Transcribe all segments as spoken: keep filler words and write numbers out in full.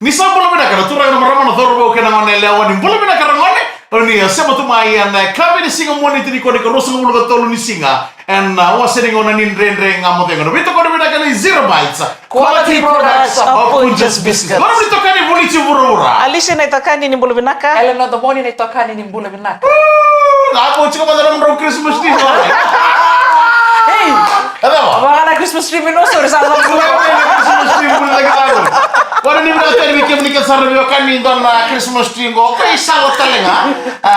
Ni sa bula vinaka na turaga, na marama, na cauravou kei na gone yalewa, ni bula vinaka ragone. O ni a sema tu mai ena yakavi ni siga Moniti nikua, na ikaruasagavulu ka tolu ni siga ena wase ni gauna ni Dredre Ga Mo Cegu, na veitokoni vinaka ni Zero Bites Quality Products of Punjas Biscuits. Qori na itokani Vulici Vuravura. Alisi na itokani, ni bula vinaka. Ellen Nodomoni na itokani, ni bula vinaka. Ga mo tiko mada na nomudrau Christmas tree. Ei. Cava? Vaka na Christmas tree me no sori sa sa bula. Christmas tree bula lagi tau. Qori ni vinaka tale vei kemuni kece sara na veiwekani, dua na Christmas tree qo. Qo e sala tale ga. A,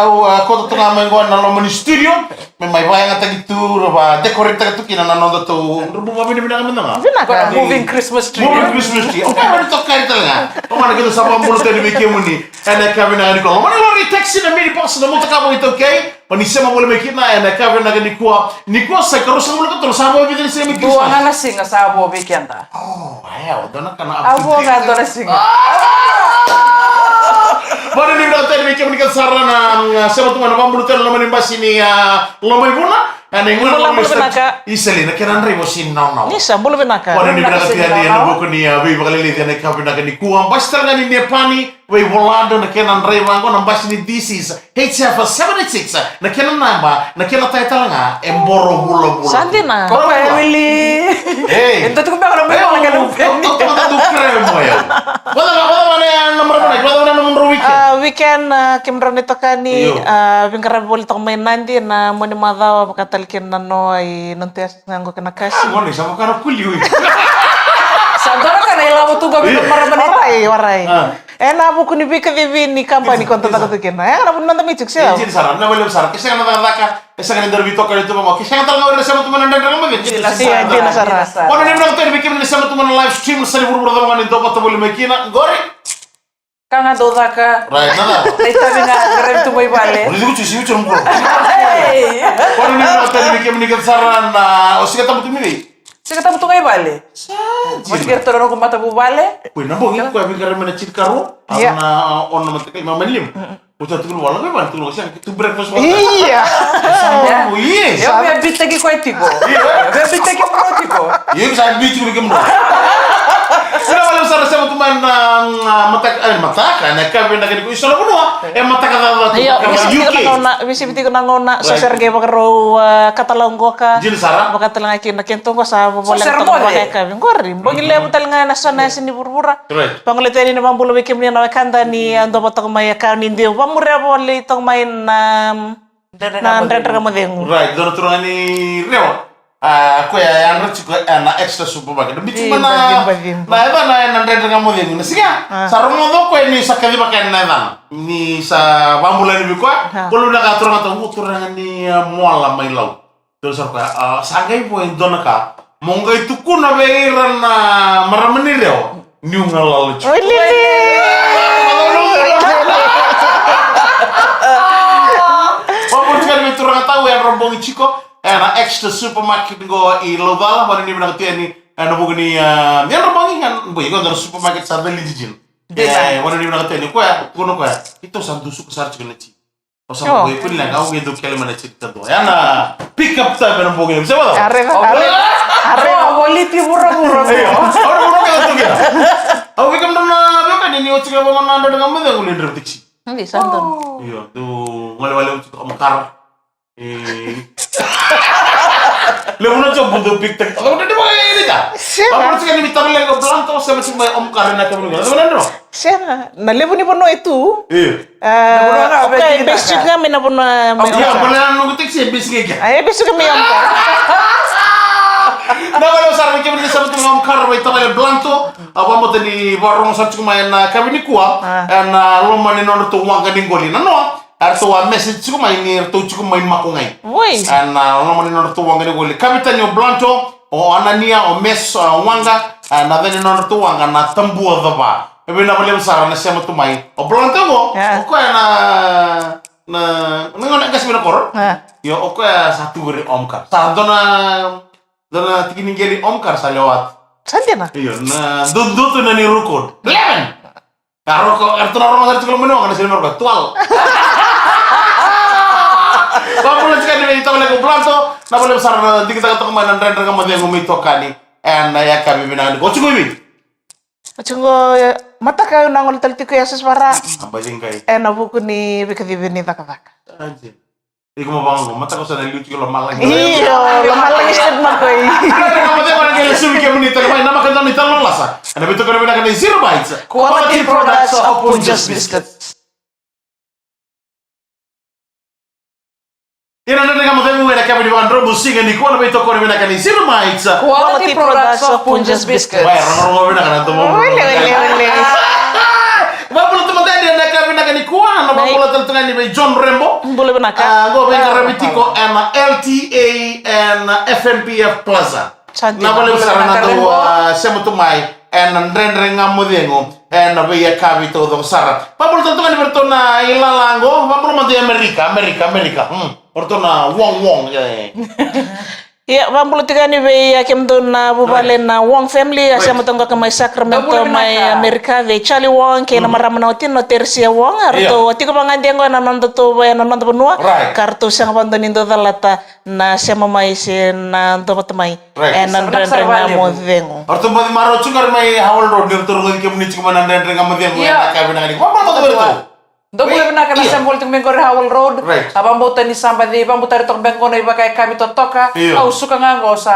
au, a, kauta tu ga mai qo na loma ni studio. Me mai vakayagataki tu, ra va decorate taka tu kina na noda tou, dra bau vavinavinaka mada ga. Vinaka. Moving Christmas tree. Moving Christmas tree. Okay, mani tokari tale ga. O mana keda sa vakabula tale vei kemuni. Ena yakavi vinaka nikua. Loma ni lori, taxi, na minibus, na motoka vakaitaukei. O ni sema voli mai kina ena yakavi vinaka nikua. Nikua sa ikaruasagavulu ka tolu, sa vo vica na siga mai Christmas? Dua ga na siga sa vo vei keda. O, io, dua na ka na update. A vo ga dua na siga. Vakanuinui vinaka tale vei kemuni kece sara na, mm, sema tu mai na vakabula tale loma ni basi ni, a, Lomaivuna. Ena gauna ni bula vinaka. Isa Li, na kena draiva o Sini Naunau. Isa, bula vinaka. Vakanuinui vinaka tale yani ena vuku ni, a, veivakaleleci ena yakavi vinaka nikua. Basi tale ga ni Nepani, veivoladu na kena draiva qo, na basi ni D Cs. H F seventy-six, na kena naba, na kena taya tale ga, e Boro Vulavula. Sa dina. Boro Vulavula. Family. Ei. E dua tiko beka na mai wala kena family. Dua tiko beka na family. Vata, vata, vata na, na marama na, vata na nomudrau weekend. A, weekend, a, kemudrau na itokani, io, a, veiqaravi voli toka mai Nadi, na mua ni macawa, vaka tale kina na noa i Nontes. Ga qo kena kasi. Moni, sa vaka na kuli ui. Sa dua na ka na ilavo tu ga vei na marama ni. Warai, warai. A. Ena vuku ni veikacivi ni kabani ko na tataka tu kina. E, na vuku ni noda music, se. E, dina sara, na vale sara. Ke sega na cakacaka, e sega ni dua na veitokani tu ga qo. Ke sega tale ga o ira na sema tu mai na Dredre Ga Mo Cegu. Dina sara. Dina sara. Vakanuinui vinaka tale vei kemuni na sema tu mai na live stream, sa ni vuravura cava ga ni dou vata voli mai kina. Qori. Ka ga dau caka. Right, na cava? Na itavi ga qaravi tu mai vale. Uri cucu, si cucu na mukuro. Hey! Vakanuinui vinaka tale vei kemuni kece sara na, o Siga Tabu tu mai vei? Siga Tabu tu ga i vale. Sa, vati kei ratou na noqu matavuvale. Koi na bogi, koya veiqaravi mai na tinikarua. Ia. Au na, a, ono na mataka, lima mai na lima. Mm-mm. Oti au tukuna vua, lako i vale, tukuna vua, sega, tu breakfast vua. Ia. Sa, ia. Ia, via bitaki koya tiko. Ia. Via bitaki koya tiko. Ia, sa bitaki koya tiko. Vinaka vakalevu sara sema tu mai na, mm, mataka, e, mataka, na yakavi vinaka nikua, i so na vanua e mataka cava tu. Io, vaka vei U K. Vei Sivi tiko na gauna, vei Sivi tiko na gauna, so sara qai vakarau, a, katalau qoka. Dina sara. Vaka tale ga kina kena toqo sa vovoleka toka vakayakavi. Qori, bogi levu tale ga ena so na yasa ni vuravura. Right. Vagolei tu yani na vakabula vei kemuni na wekada ni a dova toka mai, e ka ni deu vamuria voli toka mai na, na Dredre Ga Mo Cegu. Right, dua na turaga ni Rewa. A, koya e yadra tiko ena Extra Supermarket. Biu tiko mai na, na yacana ena Dredre Ga Mo Cegu. Na siga sa rogoca o koya ni sa kacivaka yani na yacana. Ni sa vakabula yani vei koya. Bula vinaka turaga tau, turaga ni, a, Moala mai Lau. Dua sara koya, a, sa qai vo e dua na ka mo qai tukuna vei ira na marama ni Rewa, niu galala tiko. Oi, lili. Vakabula tiko yani vei turaga tau, e yadra bogi tiko ena Extra Supermarket qo i Laucala, vakanuinui vinaka tu yani ena vuku ni, a, yadra bogi, ena bogi qo, dua na supermarket sa cali dijina. Dina. E, vakanuinui vinaka tu yani koya, tukuna koya, keitou sa dusuka sara tiko na ti. O sa, io, mo kuli na kau qai dau kele mai na tini ka dua. Ya na pick up time ena bogi levu. Se vacava? Are, are. Are, o Voliti vuravura. Io, au na vuravura tu kina. Au vei kemudou na veiwekani ni oti ga vaqo na Dredre Ga Mo Cegu, ni draiva taxi. Ni sa donu. Io, dou gole wale oti tu Omkar. E. Levu na job dou pick taxi. Au na dua vaka e lita. Sega. Au na tiko ni mi tavale qo Blanto, sema tiko mai Omkar na kemuni. Sega. Na levu ni vanua e tu. Io. A, na vanua ga, o koya e base tiko ga mai na vanua mai Omkar. Ia, baleta na noqu taxi e base ga i kea. A, e base tiko ga mai Omkar. Na vanua sara ni kemuni ni sema tu mai Omkar, mai tavale Blanto. Au vakabauta ni vakarogo sara tiko mai ena yakavi nikua. A. Ena loma ni nodratou waqa ni qoli. Na noa, eratou a message tiko mai ni ratou tiko mai Makogai. Oi. Ena loma ni nodratou waqa ni qoli. Kapitani o Blanto, o Anania, o Mes, o Waqa, a, na yacana ni nodratou waqa na Tabua Cava. E vinaka vakalevu sara na sema tu mai. O Blanto qo, o koya na, na, na gauna e qase mai na koro. Io, o koya sa tu qori Omkar. Sa dua na, dua na tiki ni qeli Omkar sa lewa tu. Sa dina. Io, na dudu tu na ni record. Eleven! Ka roko, eratou na rogo sara tiko loma ni waqa na sema roka. Twelve. Vakabula tiko yani vei tavale qo Blanto, na vakalevu sara na digitaka toka mai na Dredre Ga Mo Cegu mai Tokani. Ena yakavi vinaka nikua. O tiko i vei? O tiko, e, Mataka au na gole tale tiko ya, Sesvara. A, baci qai. Ena vuku ni veikacivi ni cakacaka. Anjina. Iko mo vaqo, mataka sa na liu tiko lomalagi. Io, lomalagi state makoi. Ena mate vana qai lesuvi kemuni tale mai, namaka donu ni tale na lasa. Ena veitokoni vinaka ni Zero Bites. Quality products of Punjas Biscuits. Ena Dredre Ga Mo Cegu ena yakavi ni vakadromu siga nikua, na veitokoni vinaka ni Zero Bites. Quality products of Punjas Biscuits. Wai, rogorogo vinaka na domo. Wele, wele, wele. Vakabula tu mada ena yakavi vinaka nikua, na vakabula tale tu ga yani vei John Rembo. Bula vinaka. A, qo veiqaravi tiko ena L T A ena F N P F Plaza. Sa dina. Vinaka vakalevu sara na dau, a, sema tu mai ena Dredre Ga Mo Cegu ena veiyakavi taucoko sara. Vakabula tale tu ga yani vei ratou na ilala qo, vakabula mada i Amerika, Amerika, Amerika. Hmm. O ratou na Wong Wong, e. Ia, vakabula tiko yani vei, a, kemudou na vuvale na Wong family, a sema toka qo mai Sacramento, mai Amerika, vei Charlie Wong kei na marama na watina o Teresia Wong, a ratou tiko vagade qo ena nodatou, ena noda vanua. Right. Ka ratou sega vakadua ni dau calata na sema mai se na dau vata mai. Right. Ena Dredre Ga Mo Cegu. O ratou baci marau tiko qori mai Howell Road, ni ratou rogoci kemuni tiko mai na Dredre Ga Mo Cegu ena yakavi vinaka nikua. Vakabula tale tu vei ratou. Dou bula vinaka na sema voli tiko mai qori Howell Road. Right. A vakabauta ni sa baci vakabutari toka beka qo na ivakayakavi totoka. Io. Au suka ga qo sa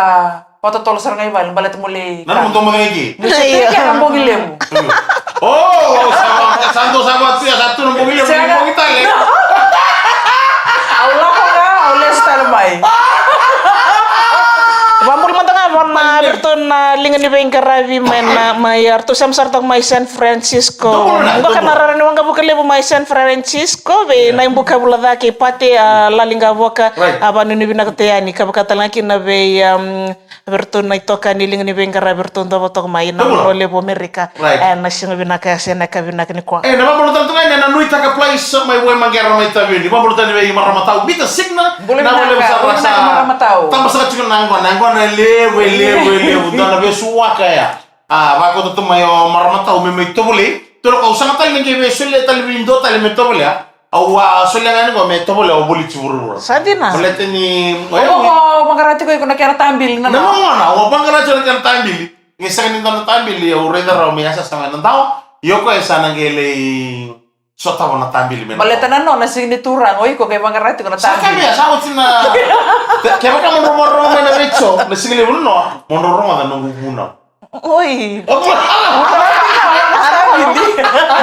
vakatotolo sara ga i vale, baleta mo lai. Nanuma dou mo cagi ki. Ni se tiko na bogi levu. O, sa, sa dou sa vatu ya, sa tu na bogi levu, ni bogi tale. Au lako ga, au lesu tale mai. Vakabula mada ga vei ratou na liga ni veiqaravi mai na, mai, a, ratou sema sara toka mai San Francisco. Qo ka na rara ni waqavuka levu mai San Francisco, vei na ibuka vula ca kei Pate, a, Laliqavoka, a, vakanuinui vinaka tu yani, ka vaka tale ga kina vei, um, vei ratou na itokani liga ni veiqaravi, vei ratou dau vata toka mai na vanua levu Amerika. Right. E, na siga vinaka ya se na yakavi vinaka nikua. E, na vakabula tale tu ga yani ena Nuitaka Place mai Waimaqera mai Taveuni. Vakabula tale vei marama tau Mita Signa. Bula vinaka, bula vinaka marama tau. Tabasaka tiko na yaqona, yaqona e levu, e levu, e levu. Dua na vesu waka ya. A, vakauta tu mai o marama tau me mai tovolei. Toro kau saga tale me qai vei solia tale vei dua tale me tovolea. Au a solia ga yani qo me tovolea, au voliti vuravura. Sa dina. Baleta ni o yau, au vaqara tiko iko na kena tabili na. Na nona, au vaqara tiko na kena tabili. Qai sega ni dua na tabili au raica rawa me yasayasa mai na dawa. Ia o koya sa na qai lai sotava na tabili me na. Baleta na nona siga ni turaga, o iko qai vaqara tiko na tabili. Sa kaya sa oti na. Kevaka mo dro mo rogo mai na retio na siga levu na noa, mo dro rogoca na noqu vunau. Oi.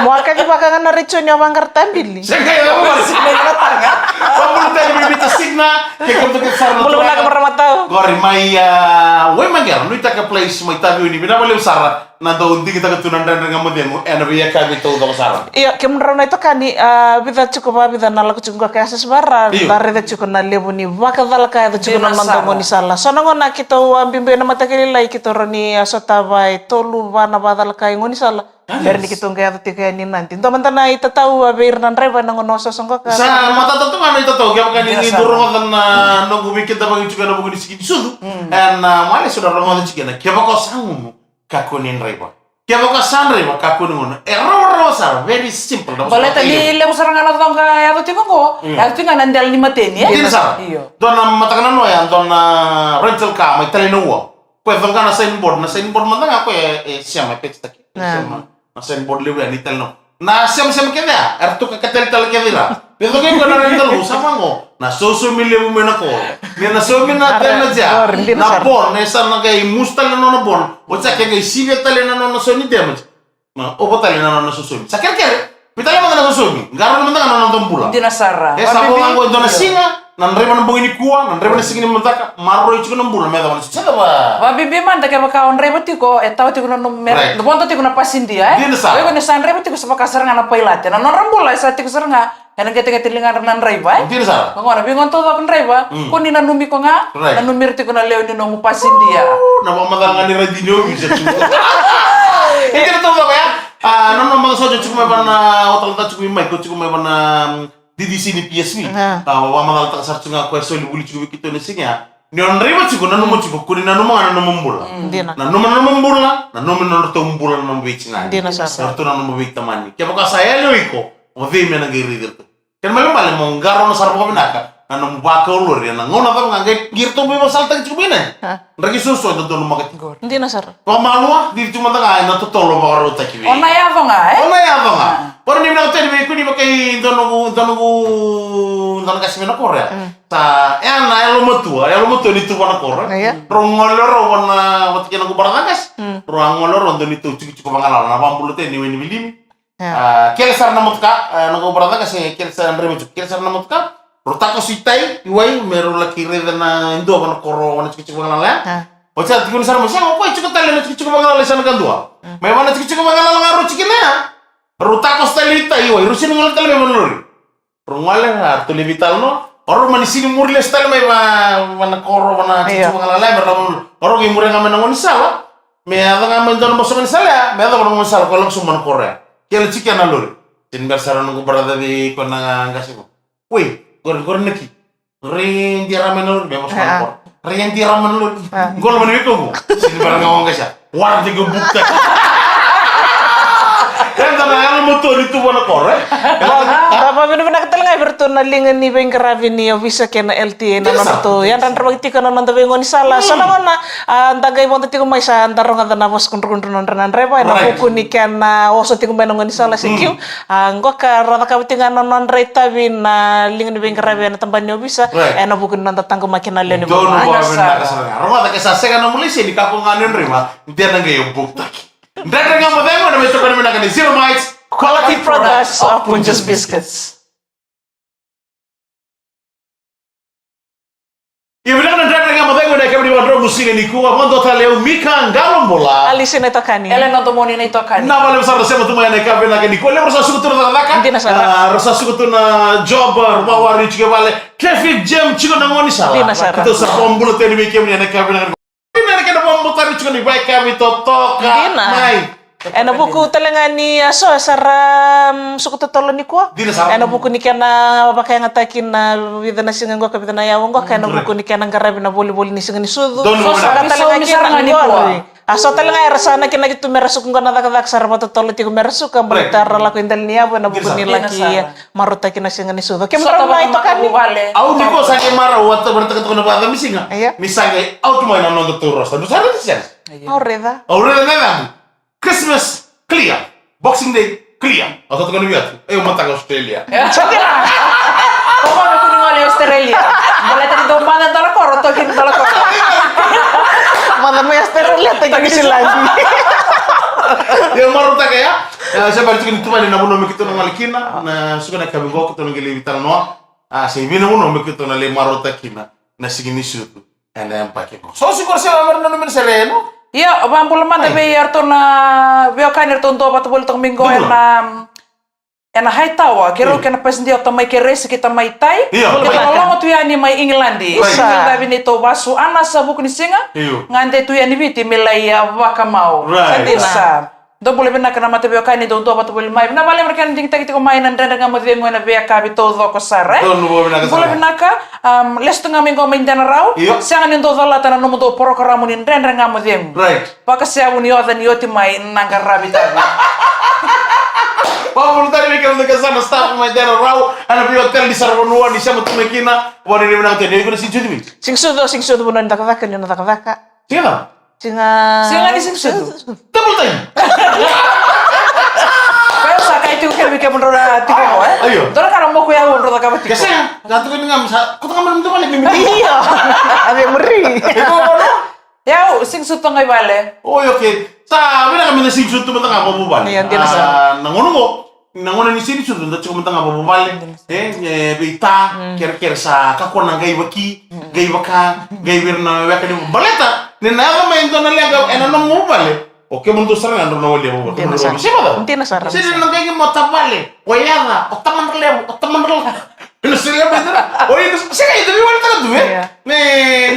Mo a kacivaka ga na retio ni o vaqara tabili. Sega, e, mo a kacivaka. Vakabula tale vei Mita Signa, kei kemudou kece sara na turaga. Bula vinaka marama tau. Qori mai, a, Waimaqera, Nuitaka Place mai Taveuni, vinaka vakalevu sara na dau digitaka tu na Dredre Ga Mo Cegu ena veiyakavi taucoko sara. Io, kemudrau na itokani, a, vica tiko, vavica na lako tiko qo kei Asas Vara, da raica tiko na levu ni vakacalaka e yaco tiko na noda gaunisala. So na gauna keitou a biubiu ena mataka lailai, keitou rawa ni a sotava e tolu, va na vakacalaka e gaunisala. Bera ni keitou qai yaco tiko yani i Nadi. Dua mada na itatau a vei ira na draiva ena gauna osooso qo ka. Sa matata tu ga na itatau, kevaka ni dou rogoca na noqu veikidavaki tiko ena vuku ni siki ni sucu. Ena, a, male so na rogoca tiko ena, kevaka o sa gunu, kakua ni draiva. Kevaka sa draiva, kakua ni gunu. E rawarawa sara, very simple. Baleta ni levu sara ga na coqa e yaco tiko qo. E yaco tiko ga na dela ni mateni, e? Dina sara. Io. Dua na mataka nanoa ya, dua na rental car mai Talenoa. Koya e coqa na signboard, na signboard mada ga koya e, e sema, e pecitaki. E sema. Na signboard levu ya ni Talenoa. Na semasema kece ya, era tu ka katali tale kece ira. Vei coko iko na rental, sa vaqo. Na sausaumi levu mai na koro. Ni na saumi na damage ya. Na bone, e sa na qai musu tale na nona bone. Oti sa qai sivia tale na nona sau ni damage. Na, o vata tale na nona sausaumi. Sa kerekere. Vei tale mada na sausaumi. Qarauna mada ga na noda bula. Dina sara. E sa vo vaqo e dua na siga. Na draiva na bogi nikua, na draiva na siga ni mataka, maroroi tiko na bula me yacova na siga. Vakabibi mada kevaka o draiva tiko, e tawa tiko na nomu mere, vodo tiko na pasidia, e? Dina sara. O iko ni sa draiva tiko, sa vaka sara ga na pailate. Na nodra bula e sa tiko sara ga ena qeteqete ligadra na draiva, e? Dina sara. Vaqo na veigauna taucoko draiva, ko ni nanumi iko ga, nanumi ira tiko na lewe ni nomu pasidia. Na vakamacala ga ni raici ni ovi sa tiko. E dina taucoko ya. A, na nona macawa sa tiko mai vana, o tala tiko mai, ko tiko mai vana, mm, D D C ni P S V. A, vakamacalataka sara tiko ga koya, soli vuli tiko vei keitou na siga ya. Ni o draiva tiko, nanuma tiko, ko ni nanuma ga na nomu bula. Dina. Nanuma na nomu bula, nanuma na nodratou bula na nomu veitinani. Dina sara. Nodratou na nomu veitamani. Kevaka sa yali o iko, o cei me na qai raici iratou? Kena ibalebale mo qarauna sara vakavinaka Na nomu vakau lori, ena gauna cava ga qai iratou mai vakasalataki tiko mai na. A. Draki soso e dodonu maka tiko. Dina sara. Vakamalua, cici tiko mada ga ena totolo vakarautaki vei. O na yaco ga, e? O na yaco ga. A. Ora ni vinaka tani vei kuni vakai dua noqu, dua noqu, dua na qase mai na koro ya. Mm. Sa, e na yalomatua, yalomatua ni tu vana koro, e? Io. Rau gole rau vana, vata kei na noqu brother qase. Mm. Rau a gole rau dua ni tu tikotiko vagalala, na vabula tani ni wai ni vilimi. Io. A, kele sara na motoka, a, na noqu brother qase, kele sara na draiva tiko, kele sara na motoka. Rau takoso i tai, i wai, me rau laki raica na dua vana koro, vana tikotiko vagalala ya. Io. Oti sa tukuni sara mai, sega, o koya tiko tale na tikotiko vagalala, sa na kadua. Mm. Mai vana tikotiko vagalala ga rau tiko kina ya. Rau takoso tale i tai, i wai, rau sini gole tale mai vana lori. Rau gole, a, ratou levu tale no. O rau mani sini muri lesu tale mai va, vana koro, vana tikotiko vagalala, me rau, o rau qai muri ga mai na gaunisala. Me yaco ga mai dua na boso gaunisala ya, me yaco vana gaunisala, ko lako sobu mai na koro ya. Kele tiko na lori. Sini bera sara noqu brother vei koya na qase ko. Wei, qori, qori na ki. Re dia rame na lori, me vosa na koro. Re dia rame na lori. Qolo mani vei koya. Sini bera ga o qase ya. Warrant qo book taki. Eda na yalomatua ni tu vana koro, e? Vakavinavinaka tale ga vei iratou na liga ni veiqaravi ni ovisa kei na L T A na nodratou yadrayadravaki tiko na noda veigaunisala. So na gauna, a, da qai vodo tiko mai sa da rogoca na vosa kudrukudru na nodra na draiva ena vuku ni kena oso tiko mai na gaunisala se kiu. A, qoka ra cakava tiko ga na nodra itavi na liga ni veiqaravi ena tabana ni ovisa. Right. Ena vuku ni noda taqomaki na lewe ni vanua. Donu vakavinavinaka sara ga. Rogoca, ke sa sega na nomu laiseni, kakua ga ni o draiva. Dua na qai o book taki. Dredre Ga Mo Cegu ena mai tokoni vinaka ni Zero Mites, quality products of Punjas Biscuits. Ia vinaka na Dredre Ga Mo Cegu ena yakavi ni vakadromu siga nikua, vakadua tale o Mika Qalobula. Alisi na itokani. Elena Domoni na itokani. Na vale sara na sema tu mai ena yakavi vinaka nikua, levu ra sa suka tu na cakacaka. Dina sara. Ah, ra sa suka tu na job, ah, ra vawari tiko e vale. Traffic jam tiko na gaunisala. Dina sara. Keitou sa vakabula tale vei kemuni ena yakavi vinaka nikua. Dina na kena vakabauta ni tiko ni vakaitavi totoka. Dina. Mai. Ena vuku tale ga ni, ah, so sa ra, mm, suka totolo nikua. Dina sara. Ena vuku ni kena vakayagataki na vica na siga qoka, vica na yaua qoka, ena vuku ni kena qaravi na volivoli ni siga ni sucu. Donu. So sa ka tale ga kina ni qori. A so tale ga era sa nakinaki tu mera suka qo na cakacaka, sa ra vakatotolo tiko mera suka, baleta ra lako i dela ni yavu ena vuku ni laki marautaki na siga ni sucu. Kemudrau na itokani. Au ni ko sa qai marau, au varaitaka toka na vakacamisiga. Io. Ni sa qai out mai na noda tou roster. Dou sa raica? Au raica. Au raica na yacamu. Christmas clear. Boxing Day clear. Au sa toka na viatu. Au mataka Australia. Sa dina. Au vana kuni gole Australia. Baleta ni dou maca dala koro, toki ni dala koro. Maca mai Australia, toki Niusiladi. Ia, marautaka ya. E, se bera tiko ni tuvani na vanua me keitou na gole kina. Na suka na yakavi qo keitou na qai lai veitalanoa. A, se vei na vanua me keitou na lai marautaka kina na siga ni sucu ena yabaki qo. So, siga qo se vei na nomu sere, no? Ia, vakabula mada vei iratou na veiwekani, iratou dua vata voli toka mai qo ena, ena Hightower, keirau kei na pasidia o tamai Keresi kei tamai Tai. Io. Keitou loloma tu yani mai Igiladi. Right. Sa davi neitou vasu, a, na sa vuku ni siga. Io. Gade tu yani Viti me lai, a, vakamau. Right. Sa dina. Sa. Dou bula vinaka na mataveiwekani, dou dua vata voli mai. Vinaka vakalevu na kena digitaki tiko mai na Dredre Ga Mo Cegu ena veiyakavi taucoko sara, e? Donu vakalevu. Bula vinaka, um, lesu tu ga mai qo mai Denarau. Io. Sega ni dou colata na nomudou porokaramu ni Dredre Ga Mo Cegu. Right. Vakaseavu ni oca ni oti mai na qaravi tavi. Vakabula tale vei kemudou na staff mai Denarau, ena veihotel ni saravanua ni sema tu mai kina. Vakavinavinaka tale, iko na siga ni sucu mai? Siga ni sucu, siga ni sucu, vanua ni cakacaka, ni na cakacaka. Siga na? Siga. Siga ni siga ni sucu. Double time. Koya sa kai tiko kina vei kemudrau na tiko qo, e? Io. Dua na ka na moku ya au drau cakava tiko. Ke sega, sa tukuni ga, sa, ko toka mai na vale, mimi. Io. A via muri. Iko, no? Ia, au siga ni sucu toka ga i vale. Oi, okay. Sa vinaka me na siga ni sucu mada ga vakavuvale. Io, dina sara. A, na gauna qo, na gauna ni siga ni sucu, da tiko mada ga vakavuvale. Dina sara. E, e, veita, mm, kerekere sa kakua na qai vaki, mm, qai vaka, qai vei ira na weka ni baleta ni na yaco mai e dua na leqa ena nomu vuvale. O kemudou sara ga drau na walia vuvale. Dina sara. Sega mada. Dina sara. Sega ni na qai qai mo tavale. O yaca, o tamadra levu, o tamadra levu. Ena solia mai dua. O ira, sega, eda veiwaletaka tu, e? Io. Me,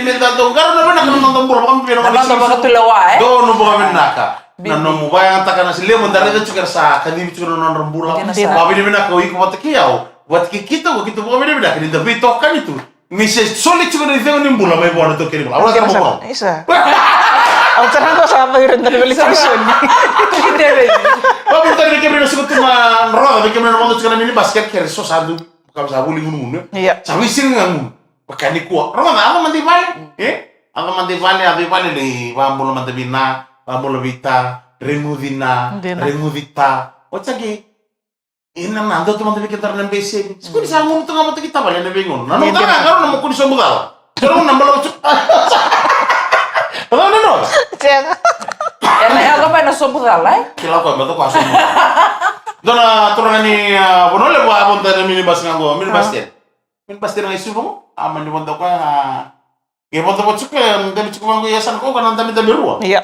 me da dau qarauna vinaka na noda bula, vakabibi na noda vakatulewa, e? Donu vakavinaka. Bibi. Na nomu vakayagataka na se levu, da raica tiko era sa kacivi tiko na nodra bula. Dina sara. Vakavinavinaka o iko vata kei au, vata kei keitou, keitou vakavinavinaka ni da veitokani tu. Ni se soli tiko na icegu ni bula mai vua na taukei ni bula. Au na kena bula. Isa. Au tara qo sa vakaira na level ni soli. Tuki tele. Vakavinavinaka vei kemuni na suka tu na roda, vei kemuni na vodo tiko na minibus, kerekere so sa du. Sa, sa vuli gunugunu, e? Io. Sa veisiga ga gunu. Vaka nikua. Rogoca, yaco mada i vale. Mm. E? Yaco mada i vale, yaco i vale, lai vabula mada vei na, vabula vei ta, reguci na, dina, reguci ta. Oti sa qai. Ina na, dua tu mada vei keda na beseni. Sa kua ni sa gunu tu ga vata kei tavale ena veigauna. Na noda ga, qarauna mo kua ni sobu cala. Qarauna na balavu tu. Qarauna na. Sega. Ena yaco mai na sobu cala, e? Kila koya, me toka sobu. Dua na turaga ni, a, Vanua Levu a vodo ena minibus ga qo, minibus ten. Minibus ten ga i Suva qo. A mani vodo koya, a, qai vodo vodo tiko, e, dami tiko vaqo i yasana qo, qo na dami, dami rua. Ia.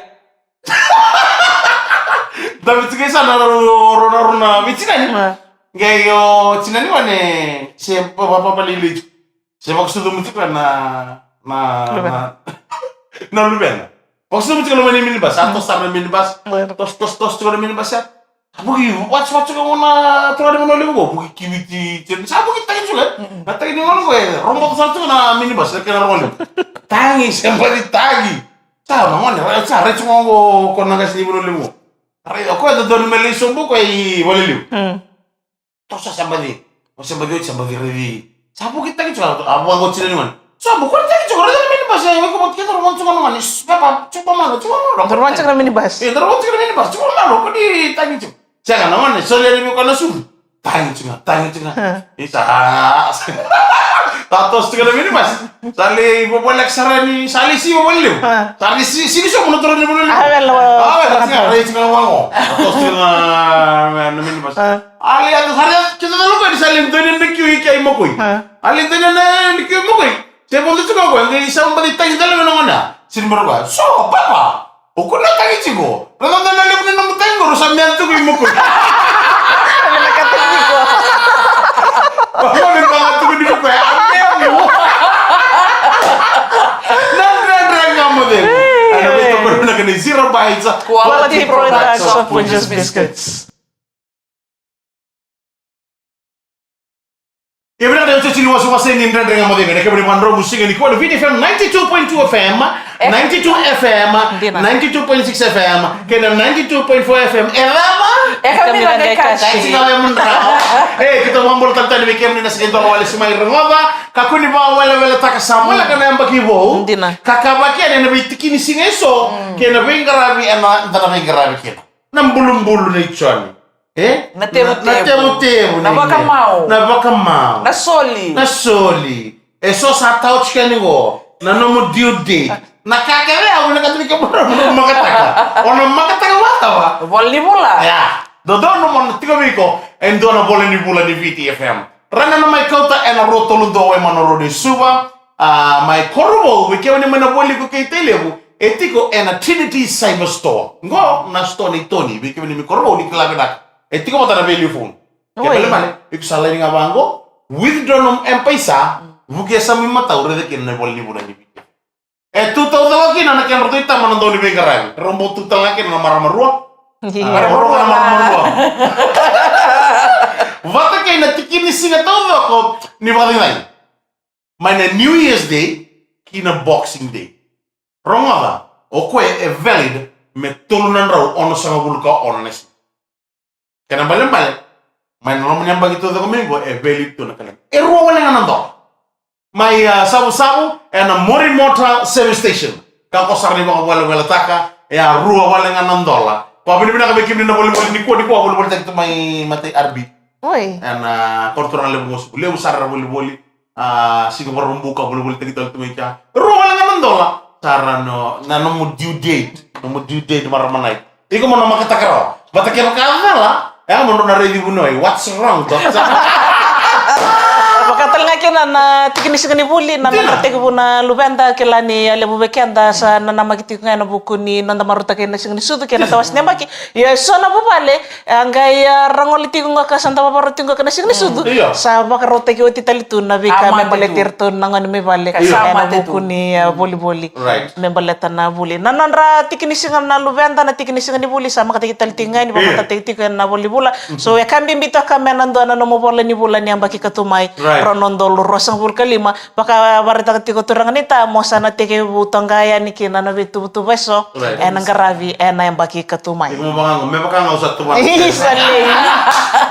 Dami tiko i yasana, ro, ro, ro, ro na veitinani. A. Qai o tinani wane, se va, va, va, valilaitaki. Se vakasucumi tiko na, na, luvena, na, na luvena. Vakasucumi tiko na loma ni minibus, a, mm, toso sara na minibus. Luvena. Toso, toso, toso tiko na minibus, a. Sa vuki, what's, what's going on, a, turaga ni Vanua Levu qo? Vuki kiviti, tiko, sa vuki tagi tiko, e? Mm-mm. Na tagi ni gone qo, e, rogoca sara tiko na minibus, na kena rogo levu. Tagi, se baci tagi. Sa, na gone, ra, sa, rai tiko qo, ko na qase ni Vanua Levu qo. Rai, o koya e dodonu me lai sobu, o koya i valelevu. Mm. Toso sa baci. O sa baci, o sa baci raici. Sa vuki tagi tiko, a vua qo tinani gone. Sa vuki tagi tiko, raica na minibus, e, o iko vata kei, dau rogoca tiko na gone. Pepa, tiko vamalo, tiko vamalo. Dau rogoca tiko na minibus. E, dau rogoca tiko na minibus, tiko vamalo, ko ni tagi tiko. Sega, na gone, solia ni vei koya na sucu. Tagi tiko ga, tagi tiko ga. Isa, sa toso tiko na minibus. Sa lai vovoleka sara ni, sa lai siva voli levu. Sa lai si, sini sobu na turaga ni Vanua Levu. A, vela, a, vela, sa rai tiko ga vaqo. Sa toso tiko ga na, na minibus. A lai yaco sara, keda na lako ni sa lai dua na kiu i kea i Makoi. A lai dua na kiu i Makoi. Se vodo tiko ga o koya, qai sa baci tagi tale mai na gone. Sini mai o koya. So, papa. O koya na tagi tiko. Raica na levu ni nomu tagi qo, rau sa mea tiko i Makoi. Vinakata tiko. Vaka me vaka tiko ni Makoi. A mea mo. Na Dredre Ga Mo Cegu. Ena veitokoni vinaka ni Zero Bytes Quality Production for Just Biscuits. Ia vinaka na iotioti ni wasewase ni Dredre Ga Mo Cegu ena kena ivakarau siga nikua na Viti F M ninety-two point two F M, ninety-two F M, ninety-two point six F M, kei na ninety-two point four F M. E cava? E Kamira Qai Kasi. Qai tiko vei mudrau. E, keitou vakabula tale tale vei kemuni na siga e dua wale sa mai rogoca. Kakua ni vakaweleweletaka, sa voleka na yabaki vou. Dina. Ka kavaki yani ena veitiki ni siga eso kei na veiqaravi eda na veiqaravi kina. Na bulubulu nei Joni. E? Na tevutevu. Na tevutevu nei Mary. Na vakamau. Na vakamau. Na soli. Na soli. E so sa tau tiko yani qo. Na nomu due date. Na ka kece au vinakata ni kemuni mo makataka. O na makataka vakacava? Vola ni vula. Ia. Dodonu mo na tiko vei iko e dua na vola ni vula ni Viti F M. Rawa ni na mai kauta ena rua tolu dua Waimanu Road e Suva. A, mai Korovou, vei kemuni mai na Vualiku kei Tailevu, e tiko ena Trinity Cyber Store. Qo na store nei Tony, vei kemuni mai Korovou ni kila vinaka. E tiko vata na value phone. Kena ibalebale, iko sa laini ga vaqo, withdraw nomu M-PAiSA, vuki e yasamu imatau, raica kina na ivola ni vula ni Viti. E tu taucoko kina na kedratou itaba na dau ni veiqaravi. Rau bau tu tale ga kina na marama rua. Io. A, marama rua, marama rua. Vata kei na tiki ni siga taucoko ni vakacegani. Mai na New Year's Day ki na Boxing Day. Rogoca, o koya e valid me tolu na drau onosagavulu ka ono na siga. Kena ibalebale, mai na loma ni yabaki taucoko mai qo e valid tu na kalenda. E rua wale ga na dola. Mai, a, Savusavu, ena Morimoto service station. Ka ko sara ni vakaweleweletaka, e a rua wale ga na dola. Vakavinavinaka vei kemuni na volivoli nikua, nikua volivolitaki tu mai matai R B. Oi. Ena, a, koroturaga levu qo Suva Levu, sara era volivoli. A, siga Vakaraubuka, volivolitaki tale tu mai kea. Rua wale ga na dola. Sara no, na nomu due date. Nomu due date, marama nai. Iko mo na makataka rawa. Vata kevaka cala, e, mo drau na raici vuniwai. What's wrong, doctor? Vaka tale ga kina na tiki ni siga ni vuli, na nodra tekivu na luveda, kila ni a levu vei keda sa nanamaki tiko ga ena vuku ni noda marautaka na siga ni sucu kei na tawase ni yabaki. Ia e so na vuvale, a qai, a, ra gole tiko ga ka sa da vakarau tiko ga na siga ni sucu. Io. Sa vakarautaki oti tale tu na veika me baleti iratou na gone mai vale. Io. Ena vuku ni, a, volivoli. Right. Me baleta na vuli. Na nodra tiki ni siga na luveda, na tiki ni siga ni vuli, sa makataki tale tiko ga ni vakatataki tiko ena volivula. So e ka bibi toka me na dua na nomu vola ni vula ni yabaki ka tu mai. Right. Rua na udolu ruasagavulu ka lima, vakavaraitaka tiko turaga ni ta mo sa na tekivu toqa yani kina na veituvatuva eso. Right. Ena qaravi ena yabaki ka tu mai. Iko mo vakago, me vakago sa tu vaka. Isa lei.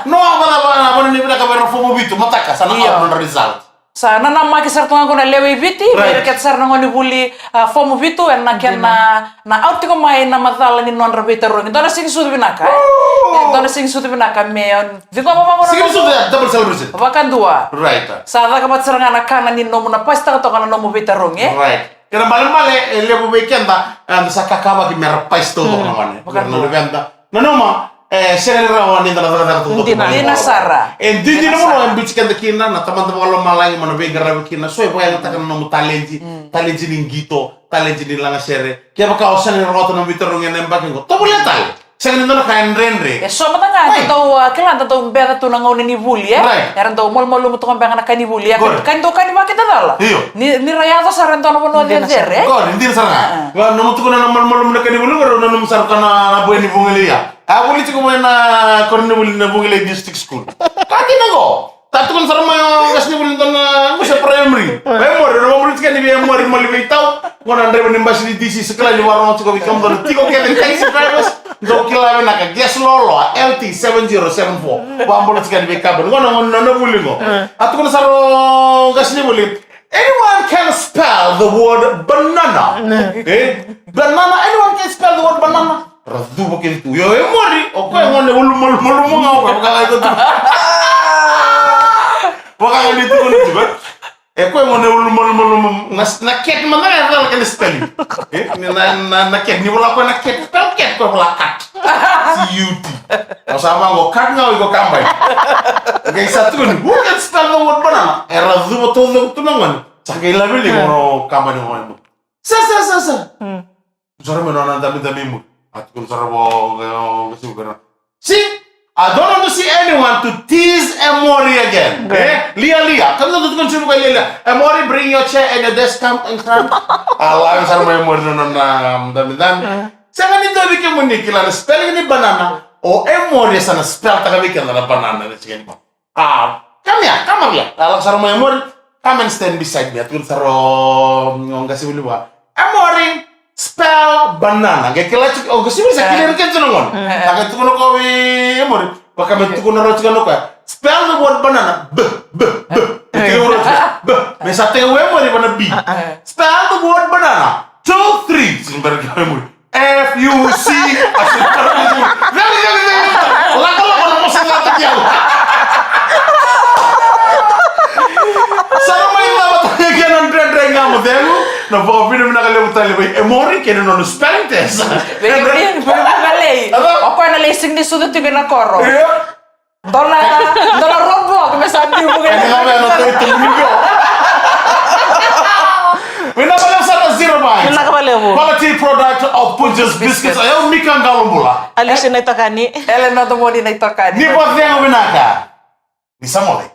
No, vaka, vaka, vaka ni vinaka vei ira na fomu vitu, mataka, sa na Io. Out na result. Sa nanamaki sara tu ga qo na lewe i Viti, Right. Vei ira kece sara na gone vuli, a, fomu vitu, ena kena na out tiko mai na macala ni nodra veitarogi. Dua na siga ni sucu vinaka, e? Ooh. E, dua na siga ni sucu vinaka, me, o, ciqoma vaqo na Siga ni sucu, yeah, double celebration. Vakadua. Right. Sa caka vata sara ga na kana ni nomu na pasitaka toka na nomu veitarogi, e? Right. Kena balebale, e levu vei keda, e, da sa kakavaki me ra pasi taucoko na gone. Vakadua. Na luveda. Nanuma, e, sega ni rawa ni da na cakacaka taucoko. Dina. Dina sara. E didi na vanua e biuti keda kina, na Tamada vakalomalagi mo na veiqaravi kina. So e vakayagataka na nomu taledi, taledi ni qito, taledi ni lagasere. Kevaka o sega ni rawata na veitarogi ena yabaki qo, tovolea tale. Sega ni dua na ka e dredre. E so mada ga, Right. da dau, a, kila da dau beca tu na gauna ni vuli, e? Right. Era dau malumalumu toka beka na ka ni vuli, e? Good. Ka ni dau ka ni vakidacala. Io. Ni, ni ra yaco sara e dua na vanua Dina cecere, e? Good, dina sara ga. A, a. Va, nomu tukuna na malumalumu na ka ni vuli, qori nanuma sara ka na, na boy ni vugalei ya. A vuli tiko mai na koronivuli na Vugalei District School. Ka dina qo. Ta tukuna sara mai o qasenivuli dua na gusu e primary. E Mori, na vabula tiko yani vei Mori Mali veitau. Qo na draiva ni basi ni D C sa kila ni vakarorogo tiko vei kemudou na tiko kece taxi drivers. Dou kila vinaka, gas loloa, L T seven zero seven four. Vabula tiko yani vei kabani. Qo na gone na vuli qo. A tukuna sara o qasenivuli. Anyone can spell the word banana? Eh? Banana, anyone can spell the word banana? Ra cuva kece tu. Io, e Mori, o koya gone ulumalumalumu ga o koya, vaka ga iko tu. Vaka ga ni tukuna tiko, e? E koya gone ulumalumalumu, na, na cat mada ga e cala kena spelling. E? Ni na, na, na cat, ni vola koya na cat, spell cat, koya vola cat. C U T. Au sa vaqo, cat ga o iko kabani. Qai sa tukuni, who can spell the word banana? Era cuva taucoko tu na gone. Sa qai laveli, o kabani o Mori. Sa, sa, sa, sa. Sara mai nona damidami i muri. A tukuna sara vua o, o, o, qasi vuli. See, I don't want to see anyone to tease e Mori again. Good. Eh? Lia, Lia. Come on, tukuna sara vua Lia, Lia. E Mori, bring your chair and your desk, come in front. A lave sara mai e Mori na nona, um, damidami. Sega ni dua vei kemuni kila na spelling ni banana. O e Mori sa na spell taka vei keda na banana na siga ni. Ah, come here, come over here. A lako sara mai e Mori, come and stand beside me. A tukuna sara o, o qasenivuli vua. E Mori, spell banana. Qai kila tiko, o qasenivuli sa kila ira kece na gone. A qai tukuna o koya vei e Mori. Vaka me tukuna rawa tiko o koya. Spell the word banana. B, b, b. Me tekivu rawa tiko. B. Me sa tekivu e Mori vaka na B. Spell the word banana. Two, three. Sini bera kila e Mori. F U C. Veli, veli, veli. Lako, lako, na mosa na taki au. Sara mai na mataka kei na dredre ga mo cegu. Na vakavinavinaka levu tale vei e Mori kei na nona spelling test. Vei, vei, vei, vei, vei. O koya na lai sega ni sucu tiko ena koro. Io. Dua na, dua na roadblock me sa biu vuqa. Ena gauna na toi tu ni biu. Vinaka vakalevu sara Zero Bites. Vinaka vakalevu. Quality product of Punjas Biscuits. Biscuits. Au Mika Qalobula. Alice Naitokani. Elena Tomoni Naitokani. Ni vakacegu vinaka. Ni sa mole.